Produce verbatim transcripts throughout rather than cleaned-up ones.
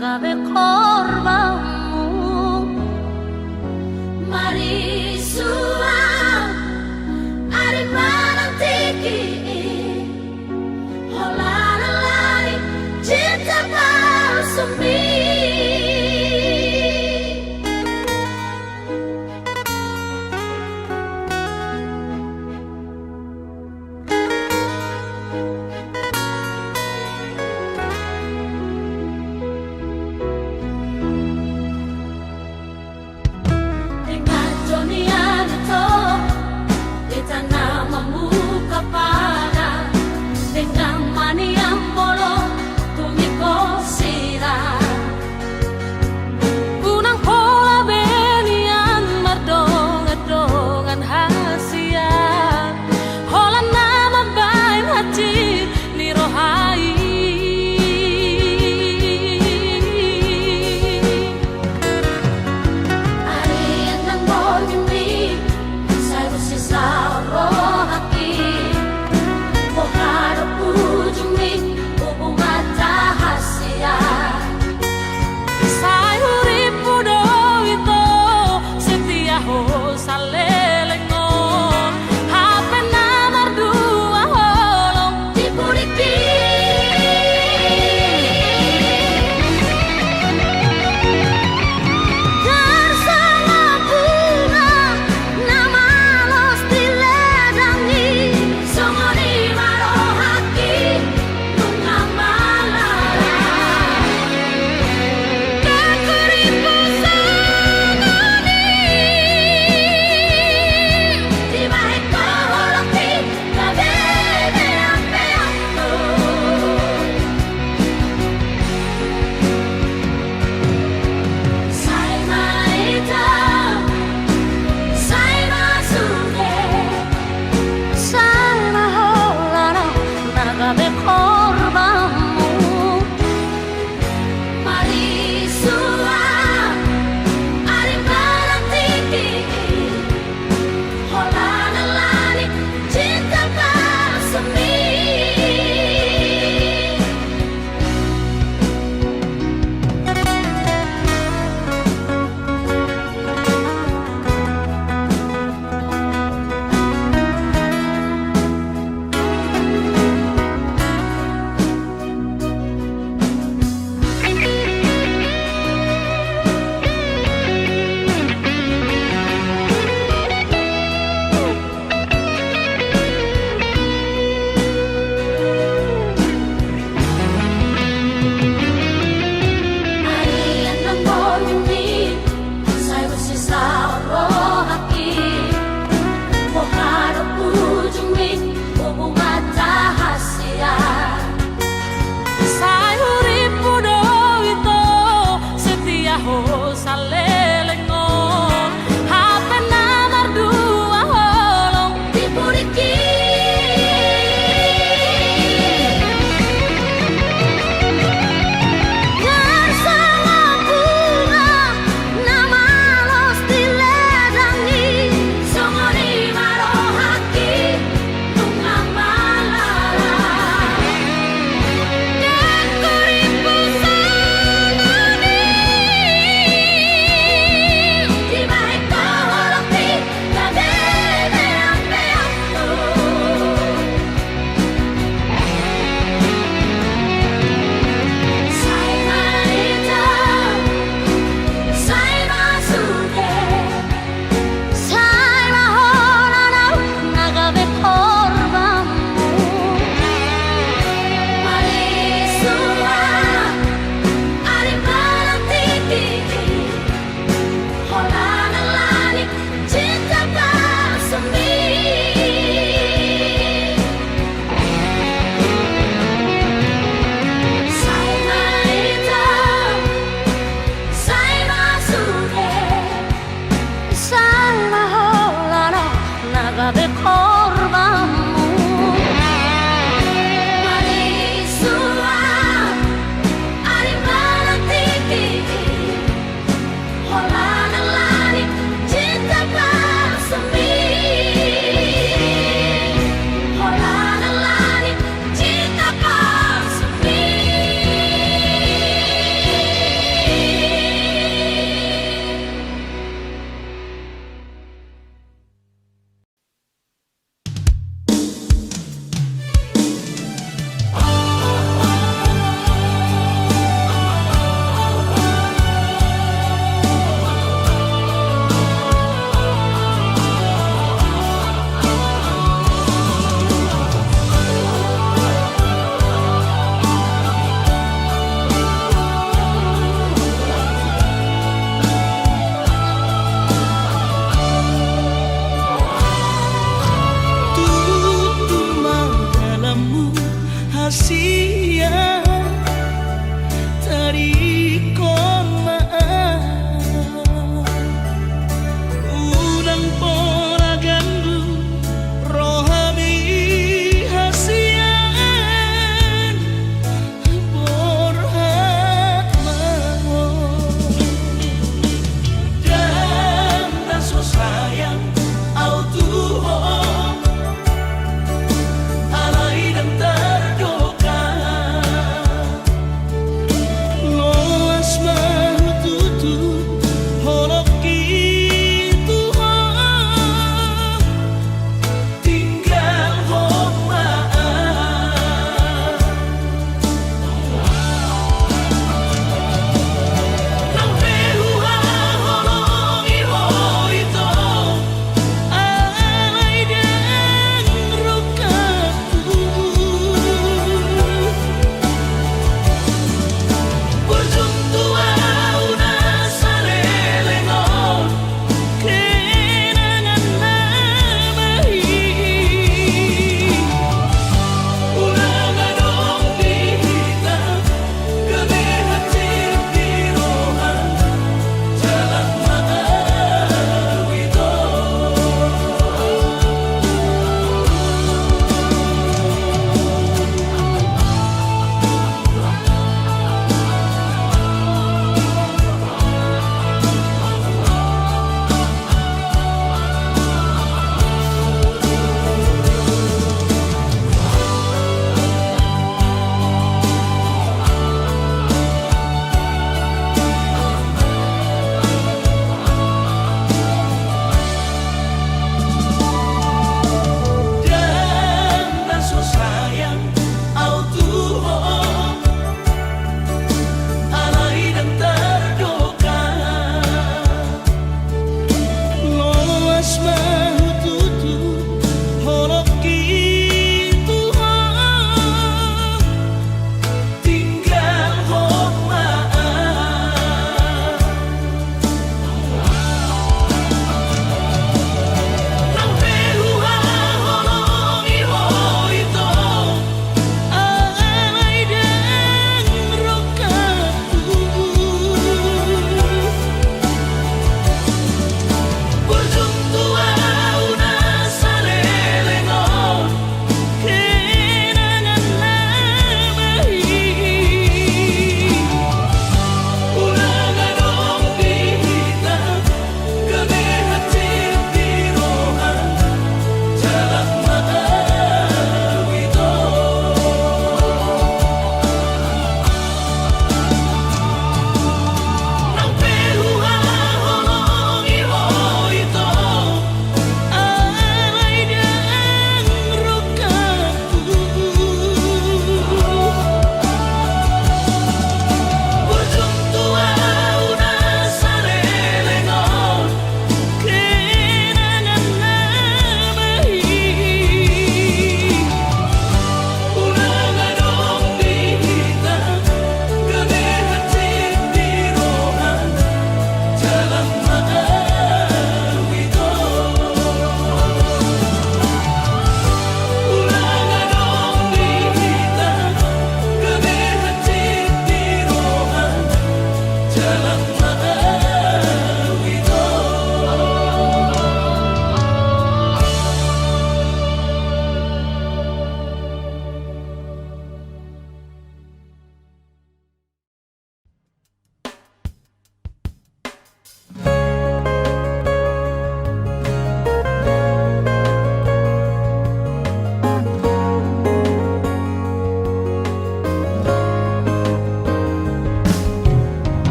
gabe korbanmu. Marisuang ari manang tingki i, holan alani cinta palsumi.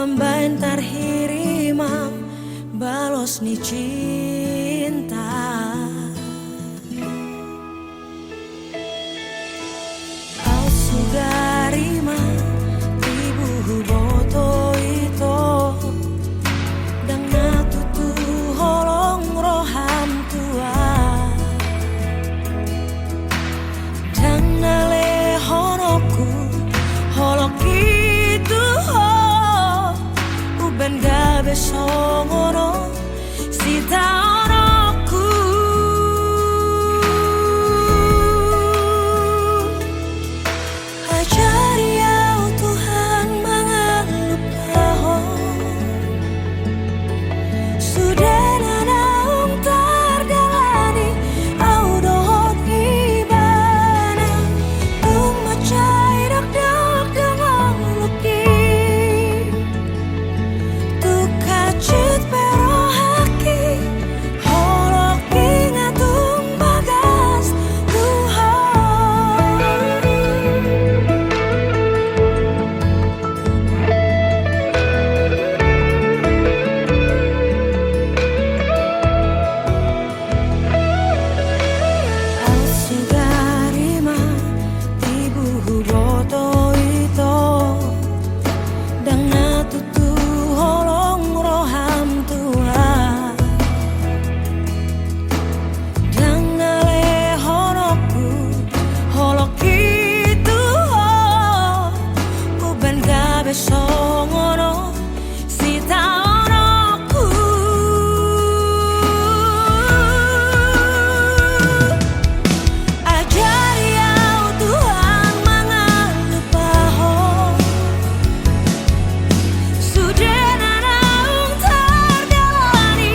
Mambaen tarhirima balos ni cinta. Au sugari ma tibu huboto ito, ndang na tutu holong roham tu ahu. Ndang na lehononku holongki tu ho, umbaen gabe songon on sitaononku. Ajari au Tuhan mangalupahon, sude na naung tardalani au dohot ibana, tung mansai dakdanak do ngolungki. Tung hansit pe rohangki, holongki nga tung bagas tu ho. Au sugari ma tibu huboto ito, ndang na tutu holong roham tu ahu. Ndang na lehononku holongki tu ho, umbaen gabe songon on sitaononku. Ajari au Tuhan mangalupahon, sude na naung tardalani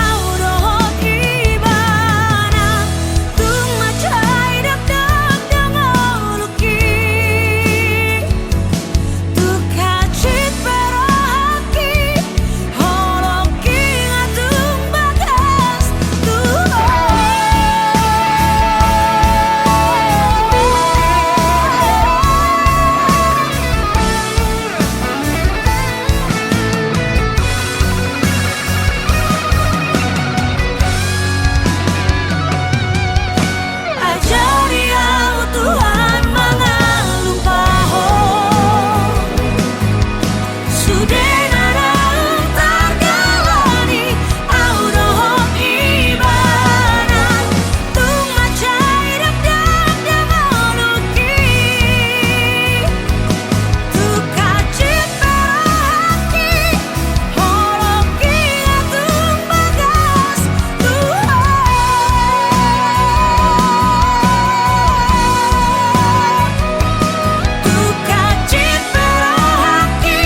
au dohot ibana, tung mansai dakdanak do ngolungki. Tung hansit pe rohangki, holongki nga tung bagas tu ho. Ajari au Tuhan mangalupahon, sude na naung tardalani au dohot ibana, tung mansai dakdanak do ngolungki. Tung hansit pe rohangki, holongki nga tung bagas tu ho. Tung hansit pe rohangki,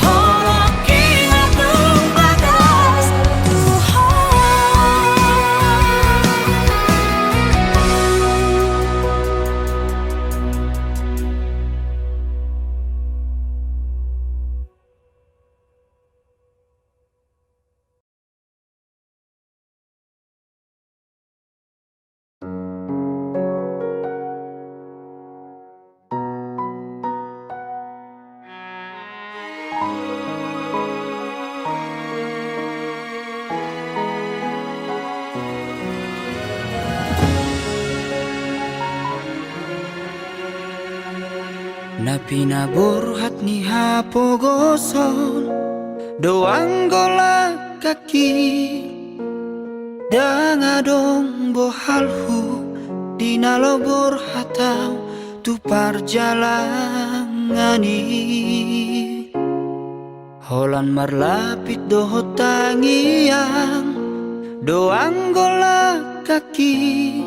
holongki nga tung bagas tu ho. Na pinaborhat ni hapogoson do anggo langkangki, ndang adong bohalhu di na laho borhat au tu parjalangan i. Holan marlapit dohot tangiang do anggo langkangki,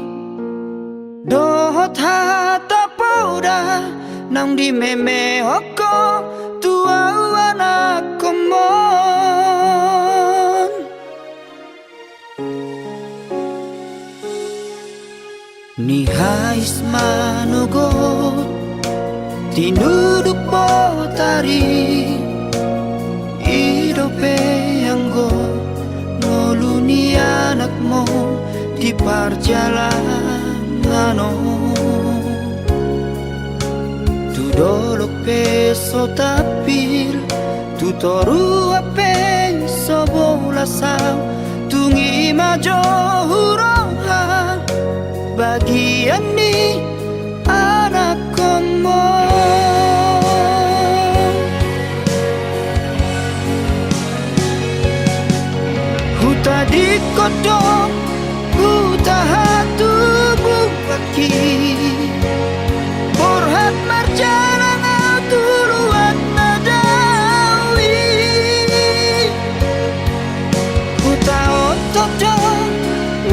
dohot hata poda naung dimemehon ho tu au anakkonmon. Nihais manogot tinuduk botari, i dope anggo ngolu ni anakmu di parjalanan on. Tu dolok pe so tampil, tu Toru hape so bolas au, tung i ma jo huroha bagian ni anakhonmu. Hutadingkon do huta hatubuan i, borhat marjalang au tu luat na dao i. Hutaoto do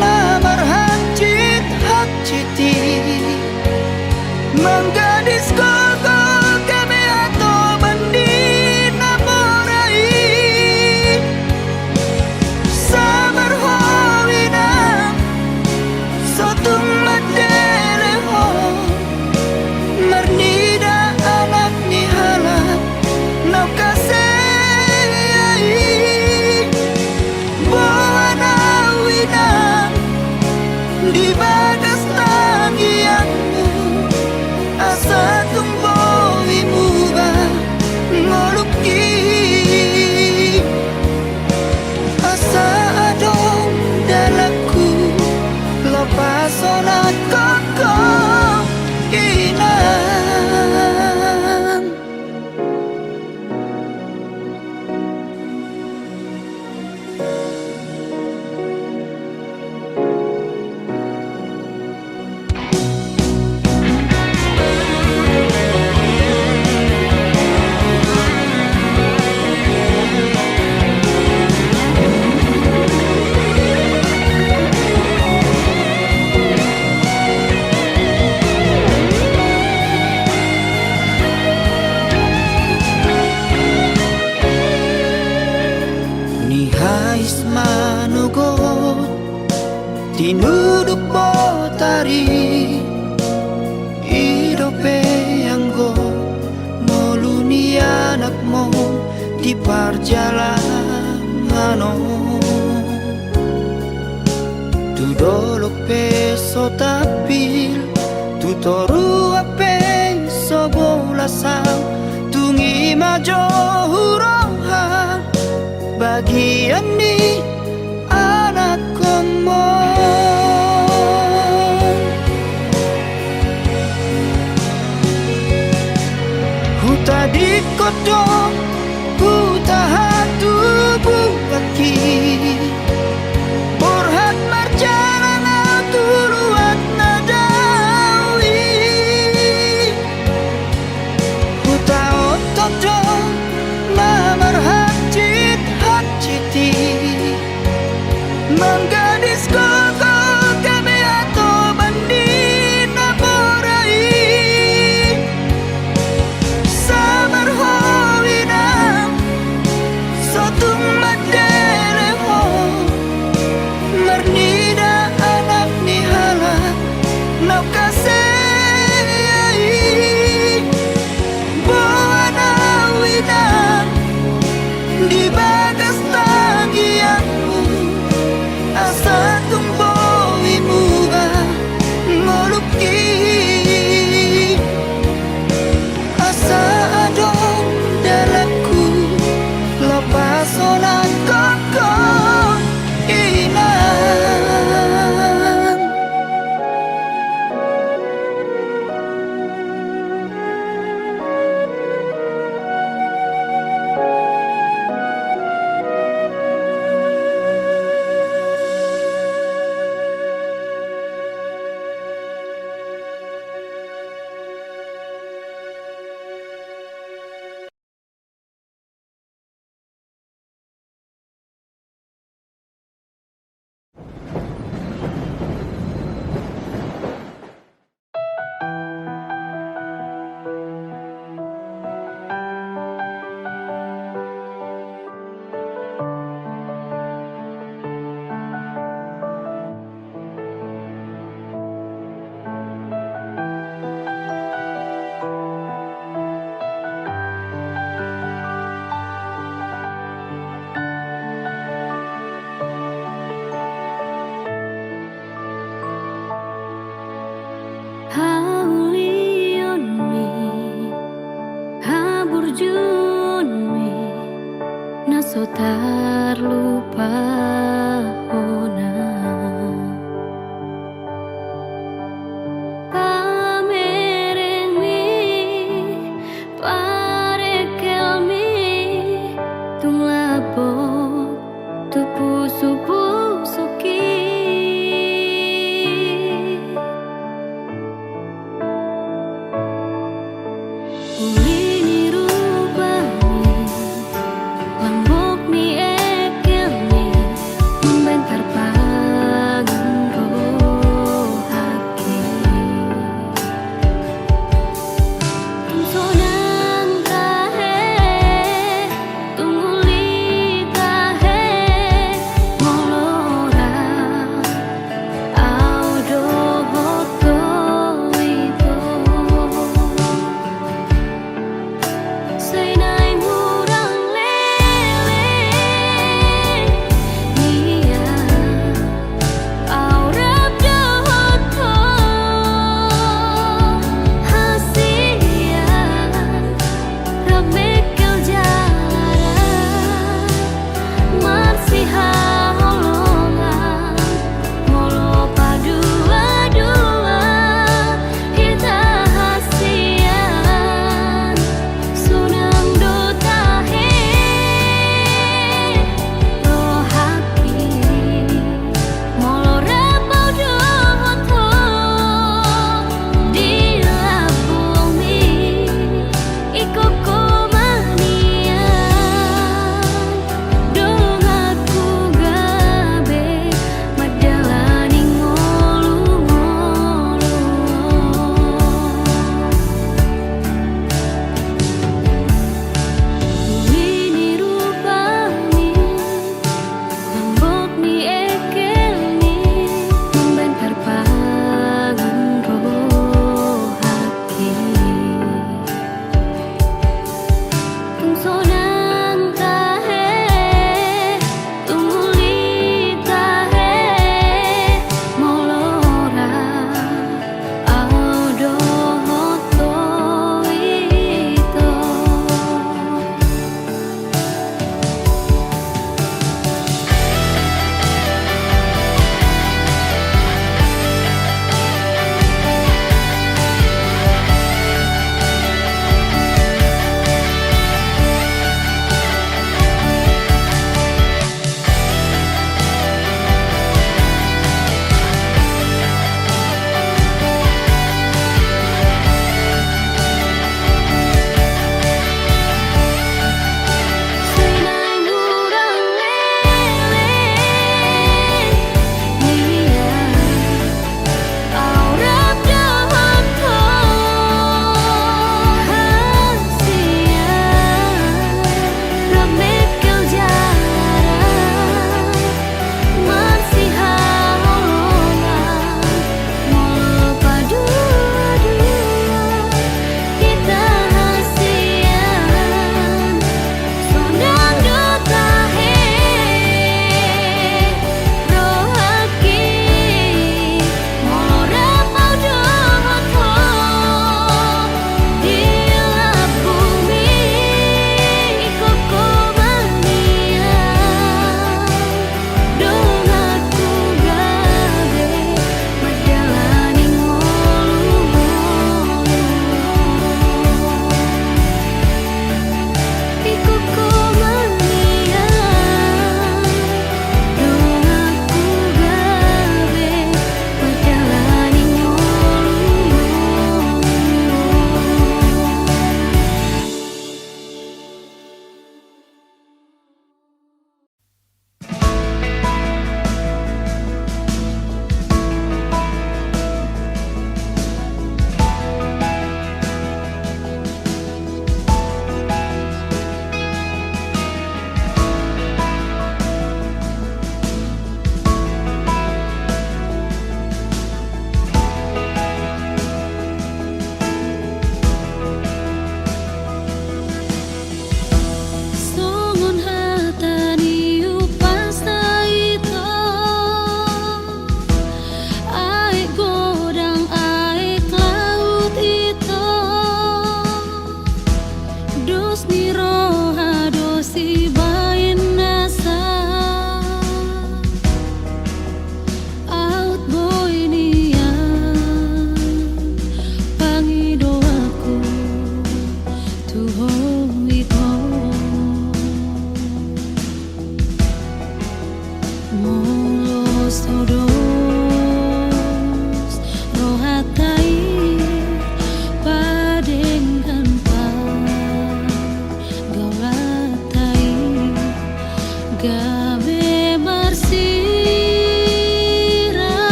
na marhansit-hansit i, manggadis gogo gabe hatoban ni na mora i. Sabar ho inang, so tung mandele ho, marnida anak ni halak naung hasea i. Boan au inang di bagas tangiangmu, asa tung boi muba ngolungki. Asa adong dalanku laho pasonanghon ho inang. Nihais manogot tinuduk botari, i dope anggo ngolu ni anakmu di parjalangan on. Tu dolok pe so tampil, tu toru pe so bolas au, tung i ma jo huroha bagian ni anakhonmu. Hutadingkon do huta hatubuan i, borhat marjalang au tu luat na dao i. Hutaoto do na marhansit-hansit i, manggadis gogo gabe hatoban ni na mora i. Sabar ho inang, so tung mandele ho,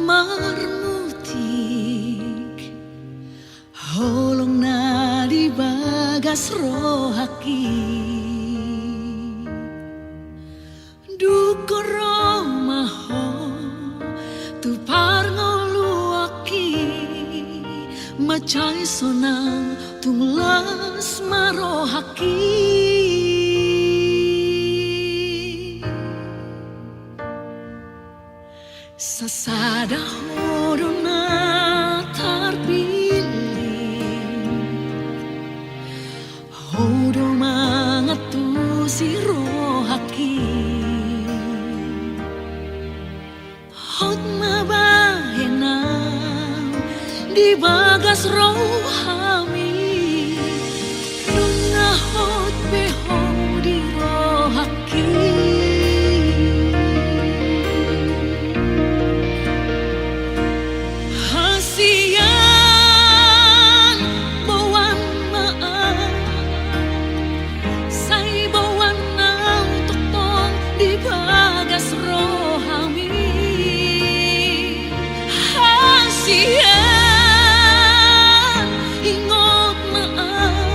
marmutik holong na di bagas rohangki. Dung ro ma ho tu parngoluonki, mansai sonang, tung las ma rohangki. Sasada ho do na tarpilih, ho do mangantusi rohangki. Hot ma bahenam di bagas rohami, nunga hot be ho di rohangki. Hasian, boan ma ahu, sai boan ahu tongtong di bagas rohami. Hasian, ingot ma ahu,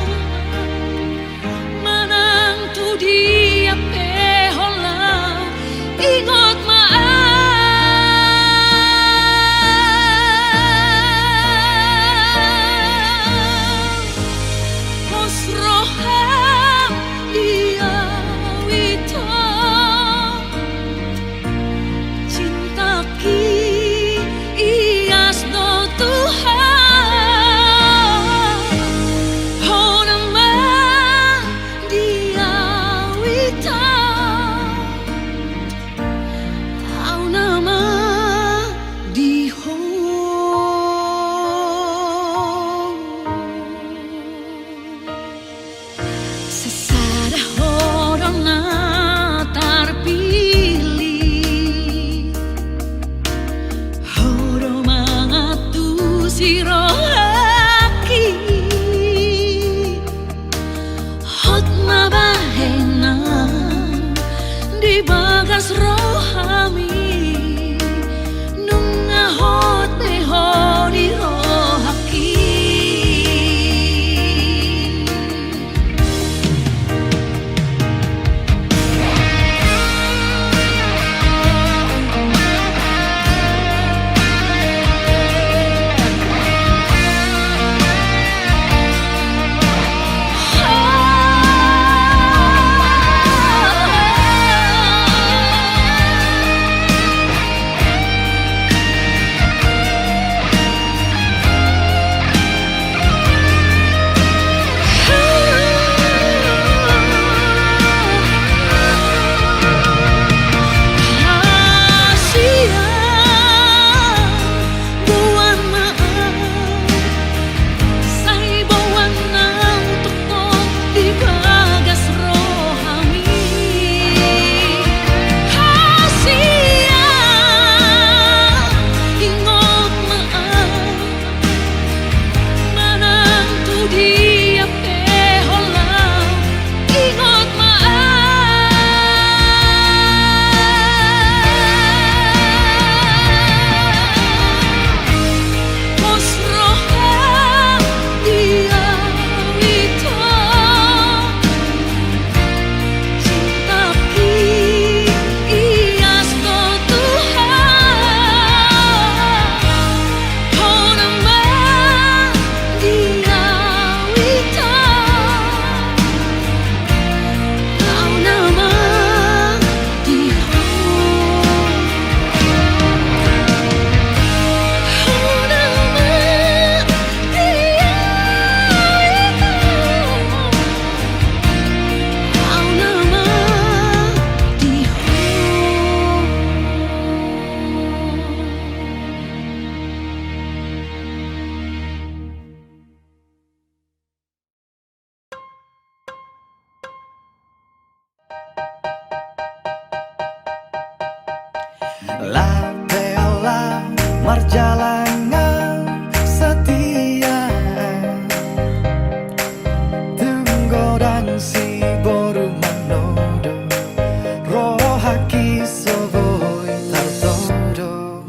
manang tu dia pe ho laho, ingot ma ahu. Pos roham di ahu ito, cintangki ias do tu ho. Ho nama di ahu ito, ahu nama di ho. Sasada ho do na tarpilih, ho do mangantusi rohangki. Hot ma bahenam di bagas rohami, nunga hot be ho di rohangki. Hasian, boan ma ahu, sai boan ahu tongtong di bagas rohami. Hasian, ingot ma ahu, manang tu dia pe ho laho, ingot ma ahu. Pos roham di ahu ito, cintangki ias do tu ho. Ho nama di ahu ito, ahu nama di ho. Ho nama di ahu ito, ahu nama di ho. Lape ala marjalangan setia, tung godang siboru manodo, rohaki so boi tartodo.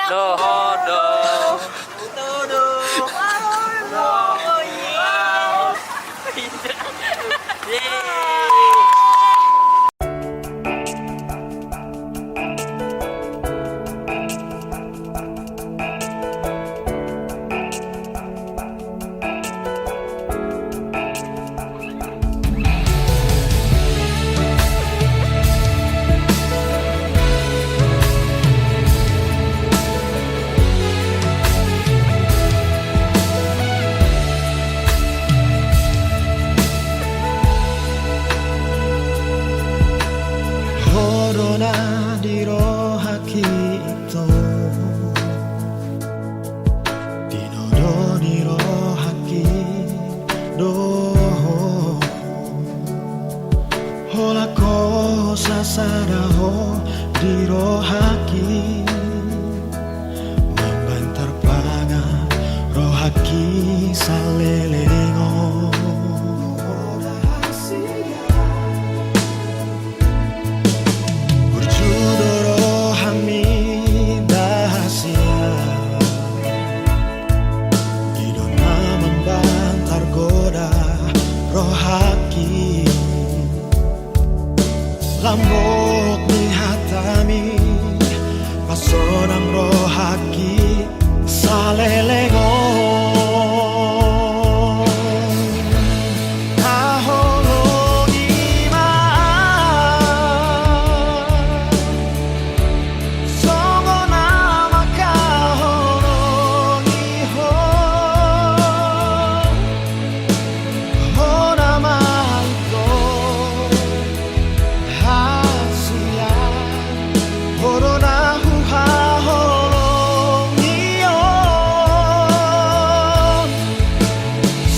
Dohot do. Ho do na di rohangki, ito. Di nodo ni rohangki do ho. Holan ho sasada ho di rohangki, mambantar pangan rohangki saleleng on. Burju do rohami ndang sian, i do na mambantar goda rohangki. Lambok ni hatami pasonang rohangki saleleng on. Taholongi ma songon na mangkaholongi ho. Hona ma ito, hasian, ho do na huhaholongi on.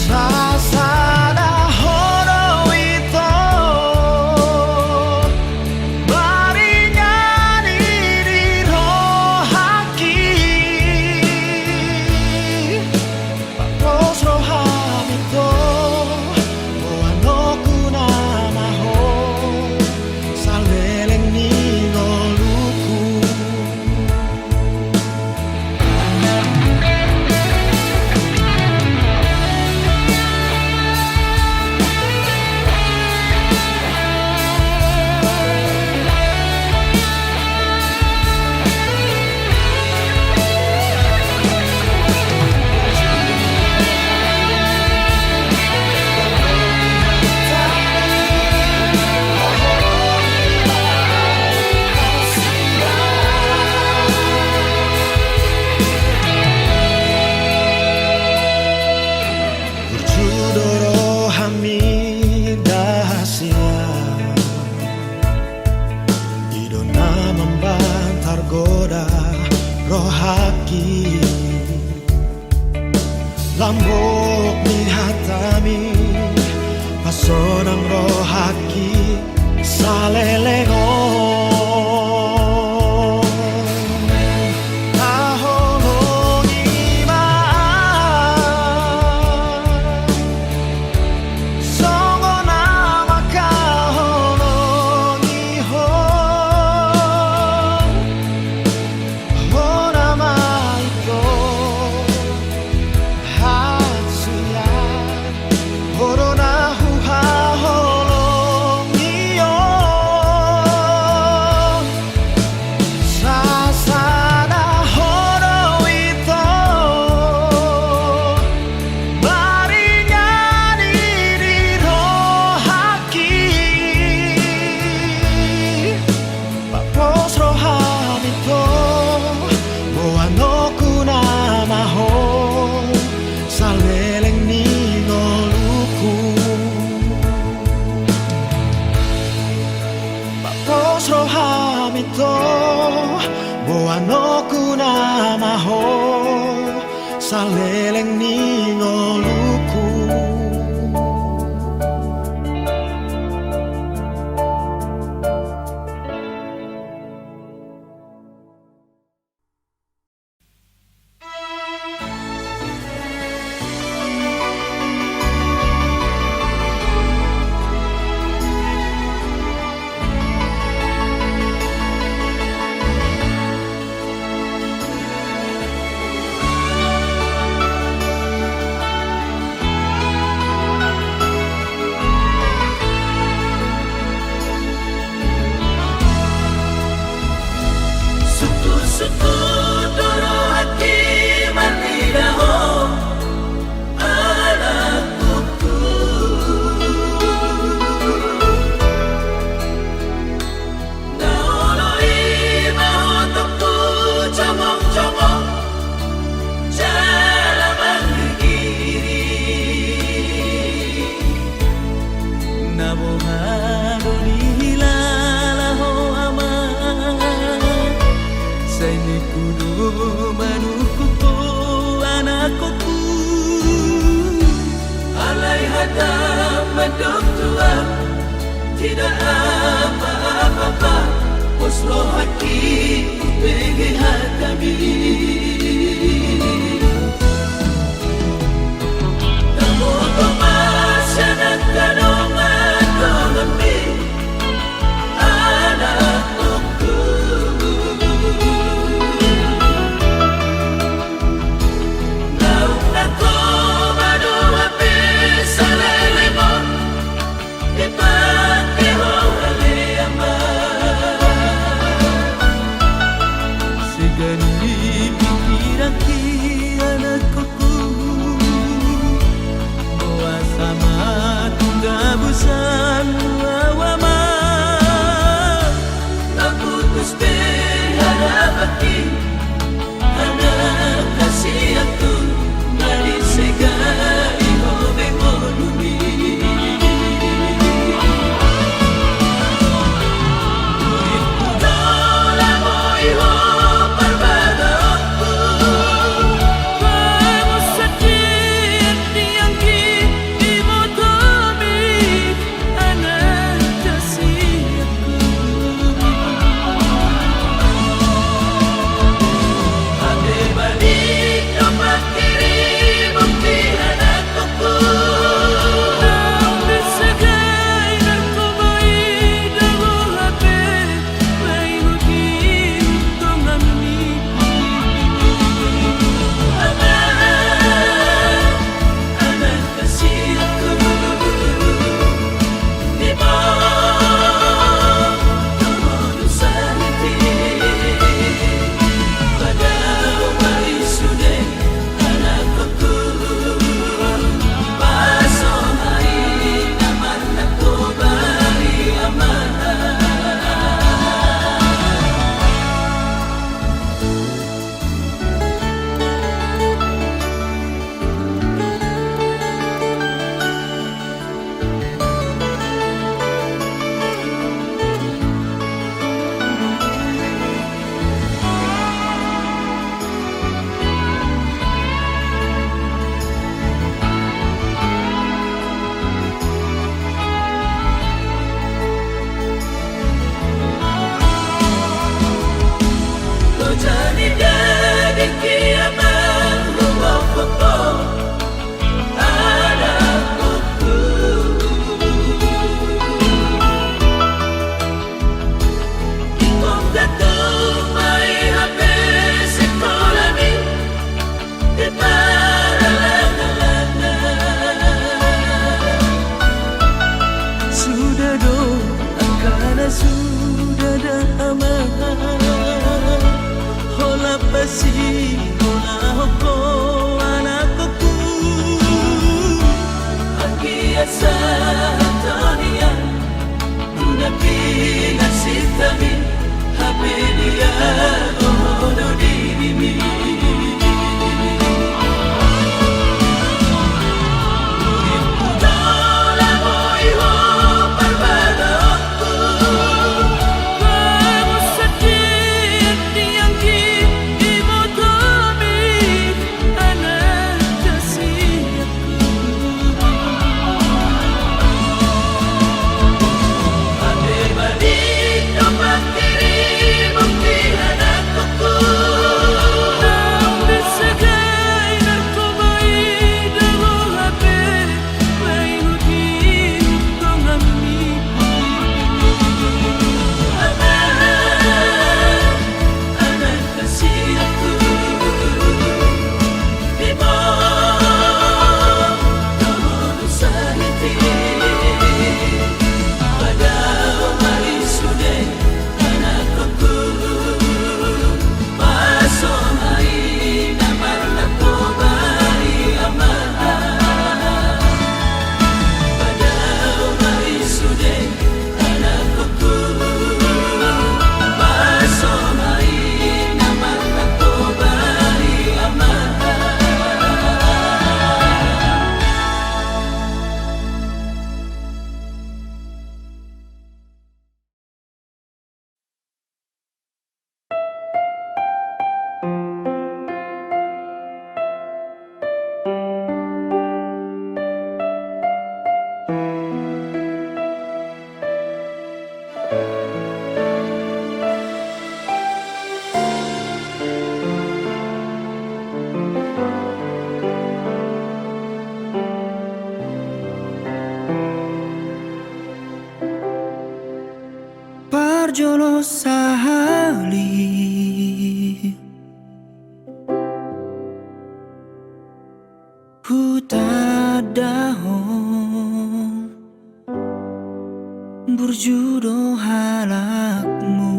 Sasada ho do ito, maringan i di rohangki. Pos rohami ito, boan oku nama ho saleleng ni ngolungku. Burju do rohami ndang sian, i do na mambantar goda rohangki. Lambok ni hatami pasonang rohangki saleleng on. Taholongi ma songon na mangkaholongi ho. Hona ma ito, hasian, ho do na huhaholongi on. Sasada ho do ito, maringan i di rohangki. Pos rohami ito, boan oku nama ho saleleng ni ngolungku. Pos rohami ito, boan oku nama ho saleleng ni ngolungku. Tidak apa-apa, pos rohangki hubege hataMi. Naung hupasahat dongan-donganMi, anakkonku. Naung na toma do hape saleleng on, dipangke Ho ale Ama. Segan di pingkiranki anakkonku, boasa ma tung gabusan Ho Ama. Taputus pe harapanki, anak hasianku, na disegai Ho be ngolumi. Nuaeng do lam boi Ho parbagaonku. Bagus sakit tiangki, dibotomi anak hasianku. Hape balik do pangkirimon di anakkonku. Naung disegai narkoba i, dang ro hape paihut-ihut donganmi. Ama, anak hasianku, di bawah dosa i, padao ma i sude anakkonku. Pasohai na marnarkoba i, Ama. Loja ni dadingki, Ama, huboan ho, anakkonku. Ingkon gantung ma i hape sikolami, di paralangalanan. Suda do angka na suda da, Ama. Holan pasiholahan ho anakkonku. Anggiat sahat ho nian tu na pinarsinta mi, hape dia do dirimi. Nuaeng do lam boi Ho parbagaonku. Bagus sakit tiangki, dibotomi anak hasianku. Hape balik do pangkirimon di anakkonku. Tandahon burju do halakmu.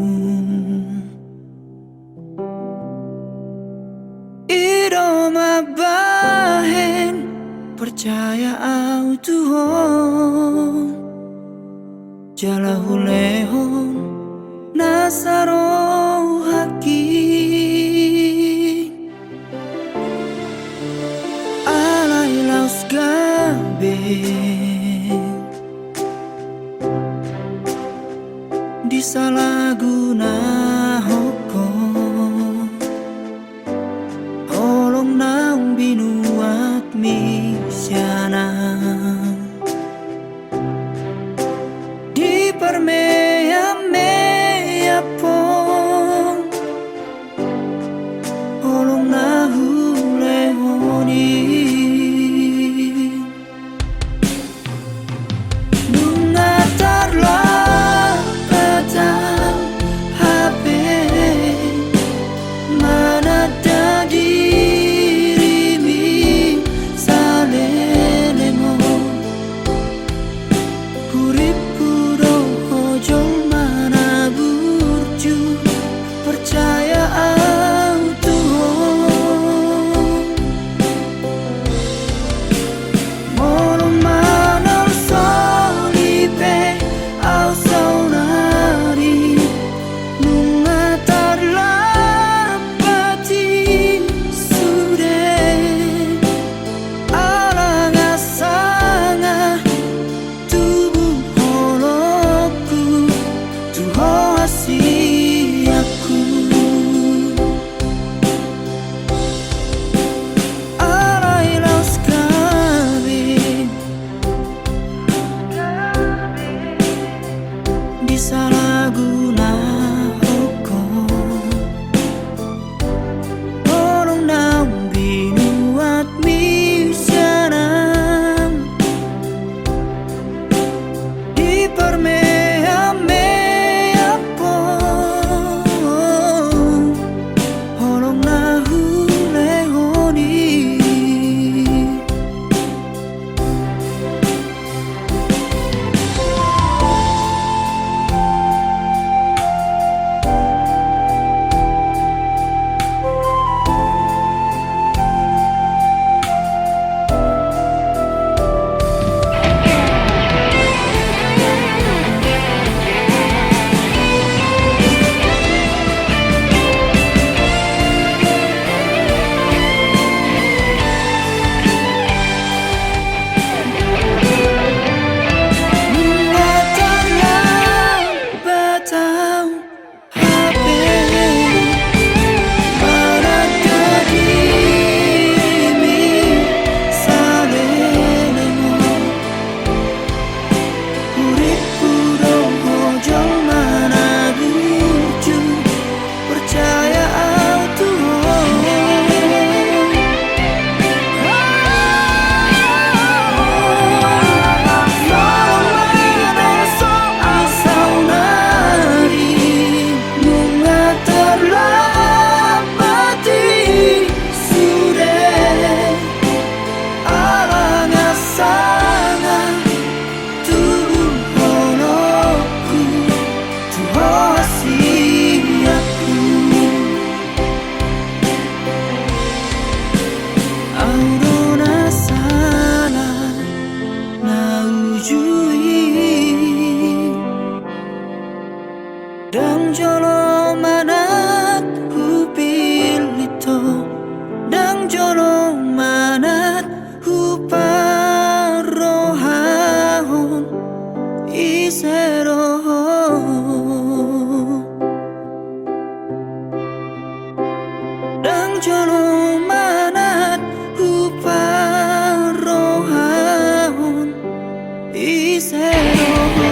I do mambahen percaya au tu ho. Jala hulehon na sarohaki. Alai laos gabe di sala guna ho. Holong naung binuat mi sian au di parmeam-meam on. Holong na hulehon i. Nunga tarlambat au hape mananda dirimi saleleng on. Huriphu do ho jolma na burju, percaya au tu ho. Molo manolsoli pe au saonari, nunga tarlambat i sude. Ala nga sanga tubu holongku tu ho hasianku. Alai laos gabe di sala guna ho. Holong naung binuat mi sian au di parmeam-meam on. Holong na hulehon i. Nunga tarlambat au hape mananda dirimi saleleng on. Huriphu do ho jolma na burju, percaya au tu ho. Molo manolsoli au saonari, nunga tarlambat i sude. Ala nga sanga tubu holongku tu ho hasianku. Au do na sala na uju i. Ndang jolo manat hupillit ho, ndang jolo manat huparrohahon ise do ho. Ndang jolo manat huparrohahon ise do ho.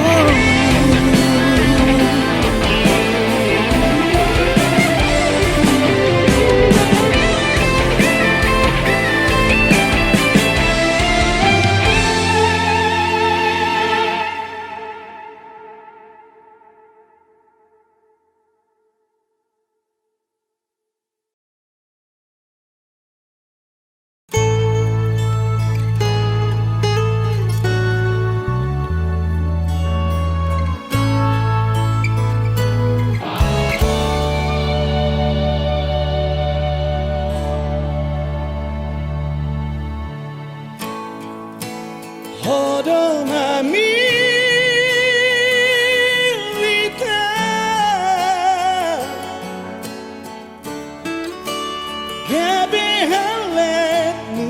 Gabe halakmu,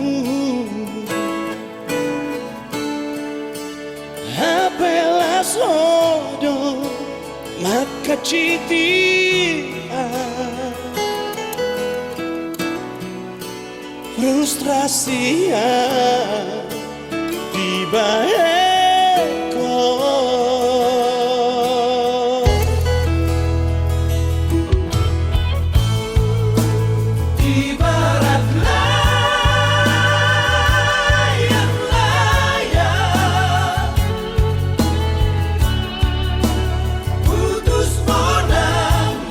hape las ho do mangkaciti an. Frustrasi an dibahen ho. Ibarat layang-layang putus bonang.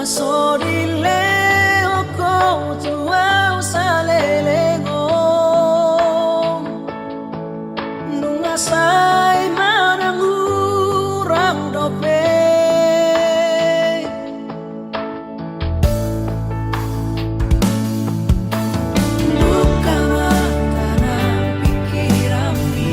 So dilehon Ho tu ahu saleleng on, nunga sai manang hurang dope. Buka mata nang pikiranmi.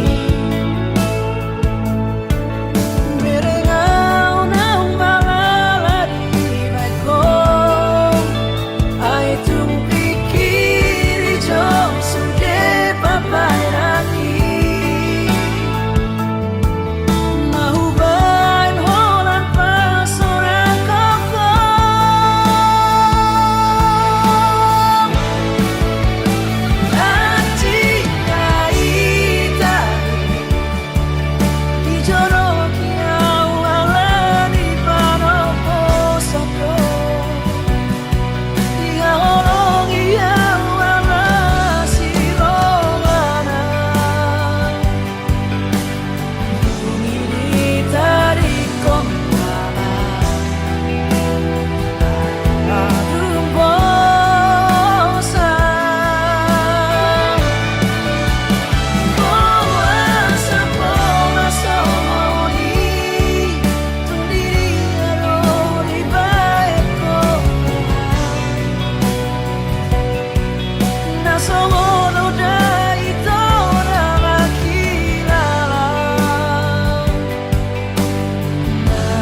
Bereng ahu naung malala dibahen Ho. Ai tung pikiri jo sude paparanki. Na hubahen holan pasoranghon Ho. Atik na hita dijonohi ahu ala ni panoposan Ho. Dihaholongi ahu ala si rohana. Dung i ditadingkon Ho ma ala dung bosan. Boasa pola songon i, tung didia do dibahen Ho. Na songon on do hita na mangkilala. Na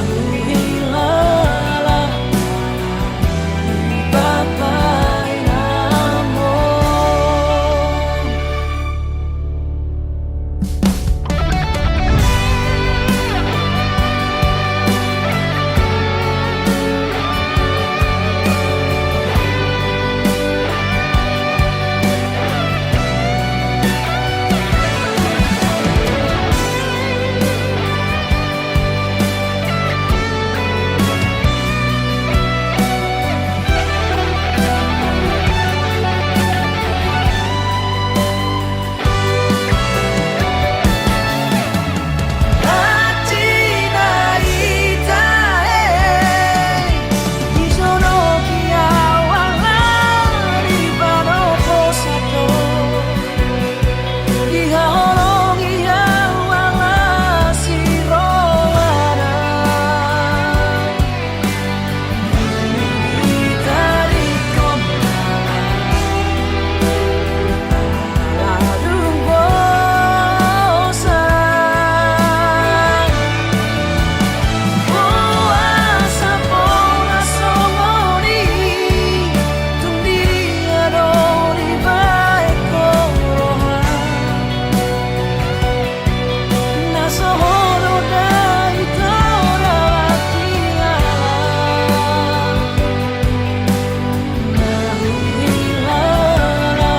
huhilala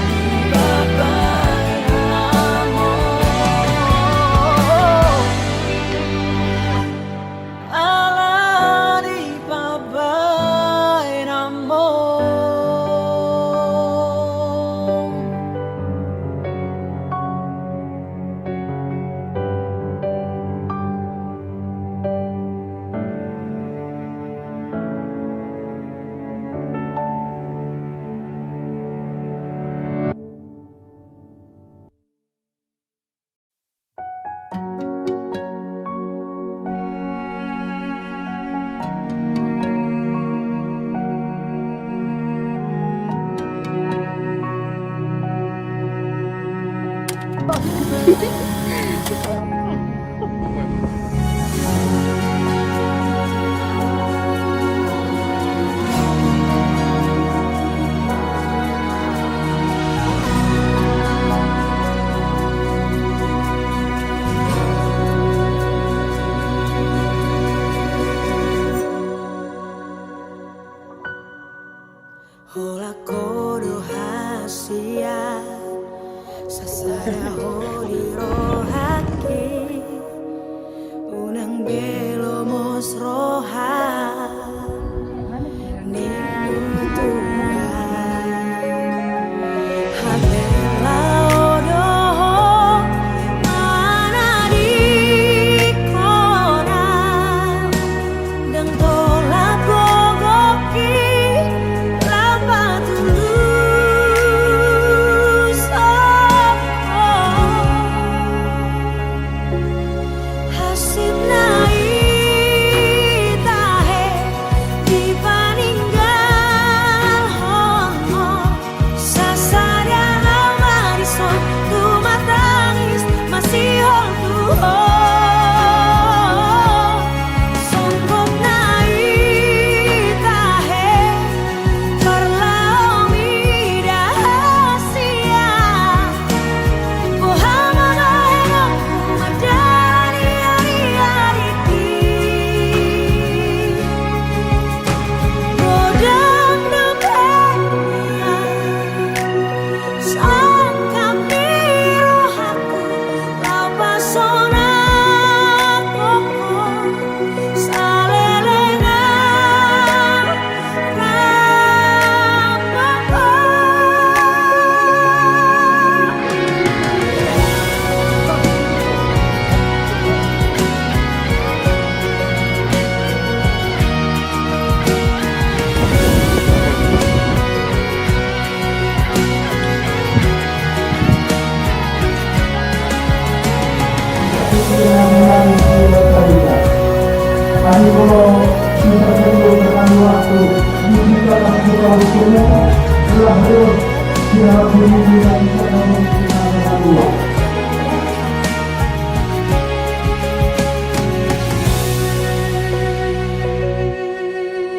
di paparanmu. Ala ni pabaenanmu. Holan ho do hasian, sasada ho di rohangki, unang be lomos roha ni Tuhan. Hambela ho do ho manadingkon au, ndang tol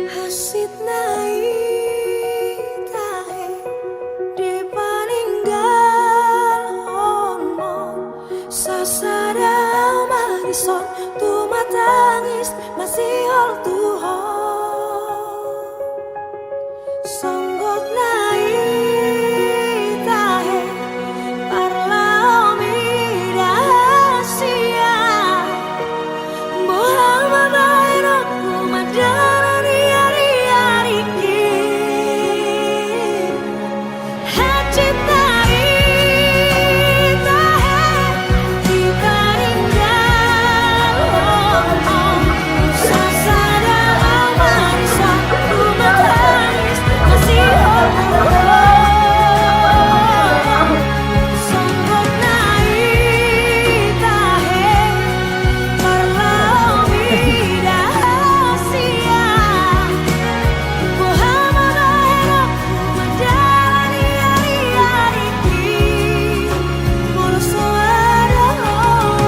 Hansit na i tahe, dipaninggalhon ho. Sasada au marison, tumatangis masihol tu ho. Songgot na i tahe, parlao mida hasian. Boha ma bahenonku mandalani ari-ariki. Hansit na i tahe, dipaninggalhon ho. Sasada au marison, tumatangis masihol tu ho. Songgot na i tahe, parlao mida hasian. Boha ma bahenonku mandalani ari-ariki, molo so adong ho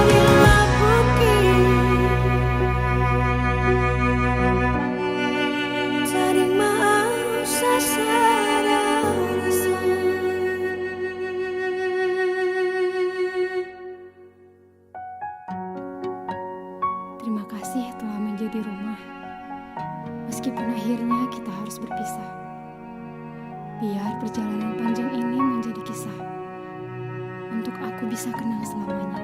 di lambungki. Tading ma au sasada au dison. Terima kasih telah menjadi rumah. Meskipun akhirnya kita harus berpisah. Biar perjalanan panjang ini menjadi kisah. Untuk aku bisa kenang selamanya.